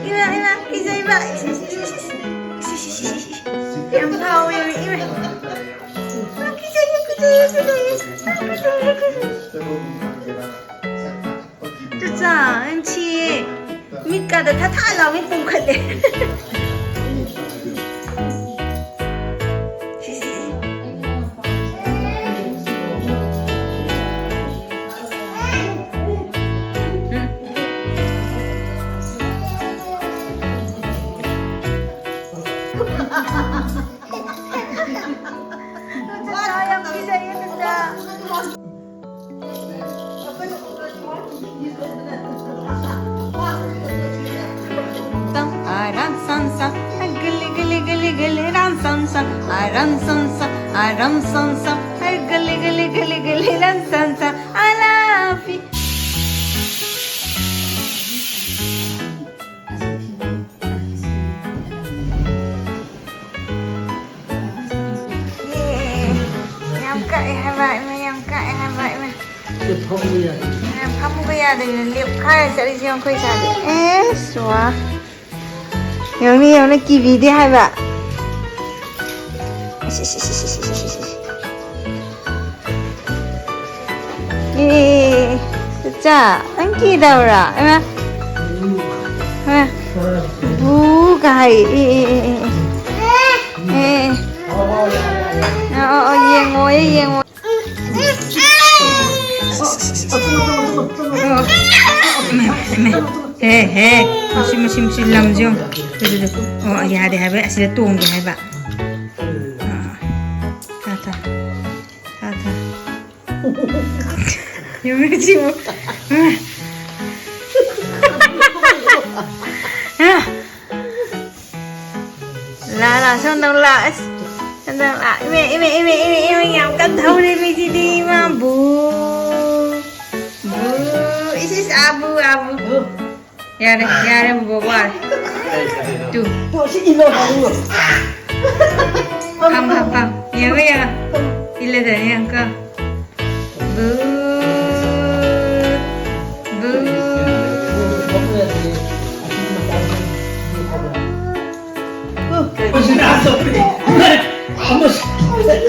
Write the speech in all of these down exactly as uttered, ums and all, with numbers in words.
ꯏꯃꯥ, ꯏꯃꯥ, ꯀꯤꯖꯩꯕ꯫ ꯏꯁ, ꯏꯁ, ꯏꯁ, ꯏꯁ꯫ ꯏꯁ, ꯏꯁ, ꯏꯁ, ꯏꯁ꯫ ꯌꯥꯝ ꯐꯥꯎꯋꯦ, ꯏꯃꯥ꯫ ꯀꯤꯖꯩꯌꯦ, ꯀꯤꯖꯩꯌꯦ, ꯀꯤꯖꯩꯌꯦ꯫ ꯀꯤꯖꯩꯌꯦ, ꯀꯤꯖꯩꯌꯦ꯫ ꯆꯨꯆꯥ, ꯅꯪ ꯊꯤꯌꯦ꯫ ꯃꯤꯠꯀꯥꯗ ꯊꯥ ꯊꯥ ꯂꯥꯎꯉꯩ ꯄꯣꯝꯈꯠꯂꯦ꯫ Aran san san, gili gili gili gili, ran san san, aran san san, aran san san, gili gili gili gili, ran san san, alafi. ꯌꯥꯝ ꯀꯛꯑꯦ ꯍꯥꯏꯕ ꯏꯃꯥ, ꯌꯥꯝ ꯀꯛꯑꯦ ꯍꯥꯏꯕ ꯏꯃꯥ꯫ ꯁꯤ ꯐꯝꯕ ꯌꯥꯗꯦ꯫ ꯐꯝꯕ ꯌꯥꯗꯕꯤꯗ ꯂꯦꯞꯈꯥꯏꯔ ꯆꯠꯂꯤꯁꯦ ꯌꯦꯡꯉꯨ ꯑꯩꯈꯣꯏ ꯏꯆꯥꯗꯤ꯫ ꯑꯦꯁ ꯋꯥ꯫ ꯌꯦꯡꯉꯨꯅꯦ, ꯌꯦꯡꯉꯨꯅꯦ, ꯀꯤꯕꯤꯗꯦ ꯍꯥꯏꯕ꯫ ꯏꯁ, ꯏꯁ, ꯏꯁ꯫ ꯑꯦ, ꯆꯥ, ꯅꯪ ꯀꯤꯗꯕ꯭ꯔꯥ? ꯏꯃꯥ꯫ ꯏꯃꯥ꯫ ꯕꯨ ꯀꯥꯏ꯫ ꯑꯦ, ꯑꯦ, ꯑꯦ, ꯑꯦ꯫ ꯑꯦ, ꯑꯦ꯫ ꯑꯣ, ꯑꯣ, ꯑꯣ, ꯌꯦꯡꯉꯣꯌꯦ, ꯌꯦꯡꯉꯣ꯫ ꯍꯦ, ꯍꯦ꯫ ꯃꯁꯤ, ꯃꯁꯤ, ꯃꯁꯤ ꯂꯝꯁꯦ ꯌꯦꯡꯉꯨ꯫ Two, two, two. ꯑꯣ, ꯌꯥꯗꯦ ꯍꯥꯏꯕ꯫ ꯑꯁꯤꯗ ꯇꯣꯡꯒꯦ ꯍꯥꯏꯕ꯫ ꯑꯥ꯫ ꯊꯥ, ꯊꯥ꯫ ꯊꯥ, ꯊꯥ꯫ ꯌꯦꯡꯉꯨ ꯁꯤꯕꯨ꯫ ꯑꯥ꯫ ꯂꯥ, ꯂꯥ, ꯁꯣꯝꯗ ꯑꯃꯨꯛ ꯂꯥ꯫ ꯑꯁ, ꯁꯣꯝꯗ ꯑꯃꯨꯛ ꯂꯥ꯫ ꯏꯃꯦ, ꯏꯃꯦ, ꯏꯃꯦ, ꯏꯃꯦ, ꯏꯃꯦ, ꯌꯥꯝ ꯀꯟ ꯊꯧꯔꯦ ꯃꯤꯁꯤꯗꯤ, ꯏꯃꯥ꯫ ꯕꯨ꯫ ꯕꯨ꯫ ꯏꯁ, ꯏꯁ, ꯑꯥ, ꯕꯨ, ꯑꯥ, ꯕꯨ꯫ ꯌꯥꯔꯦ, ꯌꯥꯔꯦ, ꯕꯨꯕꯣꯛ ꯋꯥꯔꯦ꯫ ꯇꯨ꯫ ꯇꯨ, ꯁꯤ ꯏꯜꯂꯣ, ꯏꯜꯂꯣ꯫ ꯐꯝ, ꯐꯝ, ꯐꯝ꯫ ꯌꯦꯡꯉꯣ, ꯌꯦꯡꯉꯣ꯫ ꯏꯜꯂꯦꯗꯅ ꯌꯦꯡꯉꯣ꯫ ꯕꯨ꯫ ꯕꯨ꯫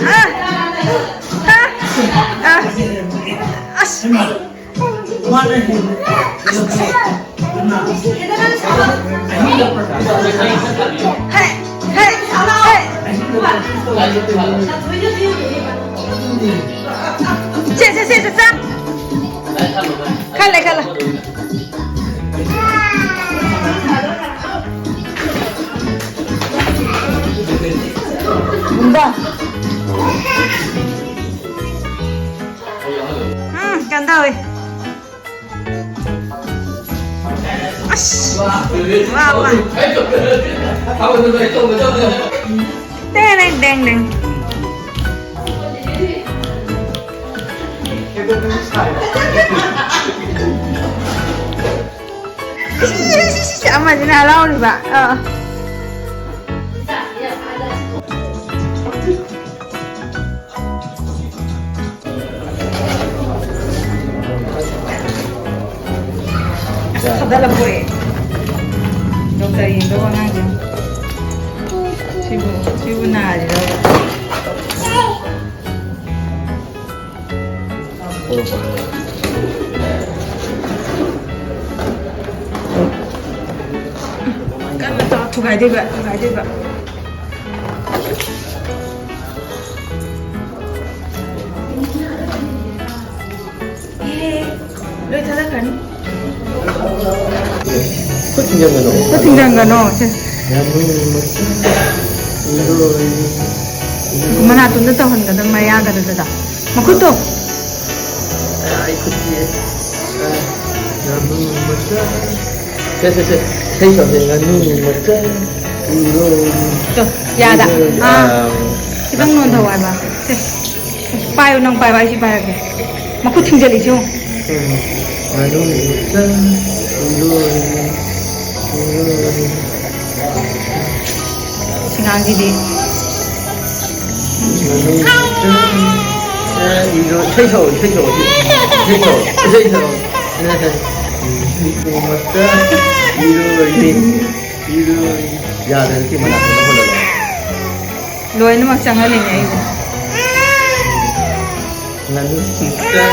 ꯑꯥ! ꯑꯥ! ꯑꯥ! ꯑꯁ! ꯍꯦ! ꯍꯦ! ꯍꯦ! ꯁꯦ, ꯁꯦ, ꯁꯦ, ꯁꯦ, ꯁꯦ! ꯈꯜꯂꯦ, ꯈꯜꯂꯦ꯫ ꯎꯝ, ꯀꯩꯅꯣ ꯇꯧꯋꯦ꯫ ꯑꯁ! ꯋꯥ, ꯋꯥ꯫ ꯇꯦꯡ, ꯇꯦꯡ, ꯇꯦꯡ, ꯇꯦꯡ꯫ ꯑꯃꯁꯤꯅ ꯍꯔꯥꯎꯔꯤꯕ꯫ ꯑꯥ꯫ ꯑꯁ, ꯊꯥꯗꯠꯂꯛꯄꯣꯔꯦ꯫ ꯗꯣꯛꯇꯔ ꯌꯦꯡꯗꯧꯕ ꯑꯉꯥꯡꯁꯦ꯫ ꯁꯤꯕꯨ, ꯁꯤꯕꯨ ꯅꯥꯔꯤꯔꯕ? ꯀꯟꯅ ꯇꯧ, ꯊꯨꯒꯥꯏꯗꯣꯏꯕ, ꯊꯨꯒꯥꯏꯗꯣꯏꯕ꯫ ꯑꯦ, ꯂꯣꯏ ꯊꯥꯗꯠꯈ꯭ꯔꯅꯤ꯫ ꯈꯨꯠ ꯊꯤꯡꯖꯤꯟꯒꯅꯣ꯫ ꯈꯨꯠ ꯊꯤꯡꯖꯤꯟꯒꯅꯣ, ꯁꯦ꯫ ꯌꯥꯝ ꯅꯨꯡꯉꯥꯏ꯫ ꯃꯅꯥꯇꯣꯟꯗ ꯇꯧꯍꯟꯒꯗꯕ, ꯃꯌꯥꯒꯗꯨꯗ꯫ ꯃꯈꯨꯠꯇꯣ꯫ ꯑꯩ ꯈꯨꯠ ꯊꯤꯌꯦ꯫ ꯉꯥꯅꯨ ꯃꯆꯥ꯫ ꯁꯦ, ꯁꯦ, ꯁꯦ꯫ ꯏꯁꯩ ꯁꯛꯁꯦ, ꯉꯥꯅꯨ ꯃꯆꯥ ꯎꯔꯣ꯫ ꯇꯣ, ꯌꯥꯗ꯫ ꯎꯔꯣ꯫ ꯑꯥ꯫ ꯑꯥ꯫ ꯈꯤꯇꯪ ꯅꯣꯟꯊꯧ ꯍꯥꯏꯕ꯫ ꯁꯦ꯫ ꯄꯥꯏꯌꯨ, ꯅꯪ ꯄꯥꯏꯌꯨ, ꯑꯩ ꯁꯤ ꯄꯥꯏꯔꯒꯦ꯫ ꯃꯈꯨꯠ ꯊꯤꯡꯖꯜꯂꯤꯁꯦ ꯌꯦꯡꯉꯨ꯫ ꯎꯝ꯫ ꯉꯥꯅꯨ ꯃꯆꯥ ꯎꯔꯣ꯫ ꯎꯔꯣ꯫ ꯁꯤꯉꯥꯡꯁꯤꯗꯤ꯫ ꯏꯁꯩ ꯁꯛꯑꯣ, ꯏꯁꯩ ꯁꯛꯑꯣ, ꯏꯁꯩ ꯁꯛꯑꯣ, ꯏꯁꯩ ꯁꯛꯑꯣ꯫ ꯏꯔꯣꯏ, ꯏꯔꯣꯏ꯫ ꯌꯥꯗ꯭ꯔꯗꯤ ꯁꯤ ꯃꯅꯥꯛꯇ ꯍꯨꯜꯂꯒ꯫ ꯂꯣꯏꯅꯃꯛ ꯆꯪꯍꯜꯂꯤꯅꯦ ꯑꯩꯁꯦ꯫ ꯉꯥꯅꯨ ꯆꯤꯛꯀꯟ꯫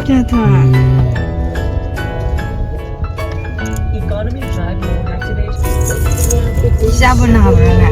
क्या था? ꯆꯥꯕ ꯅꯪꯍꯧꯔꯣꯏꯅꯦ꯫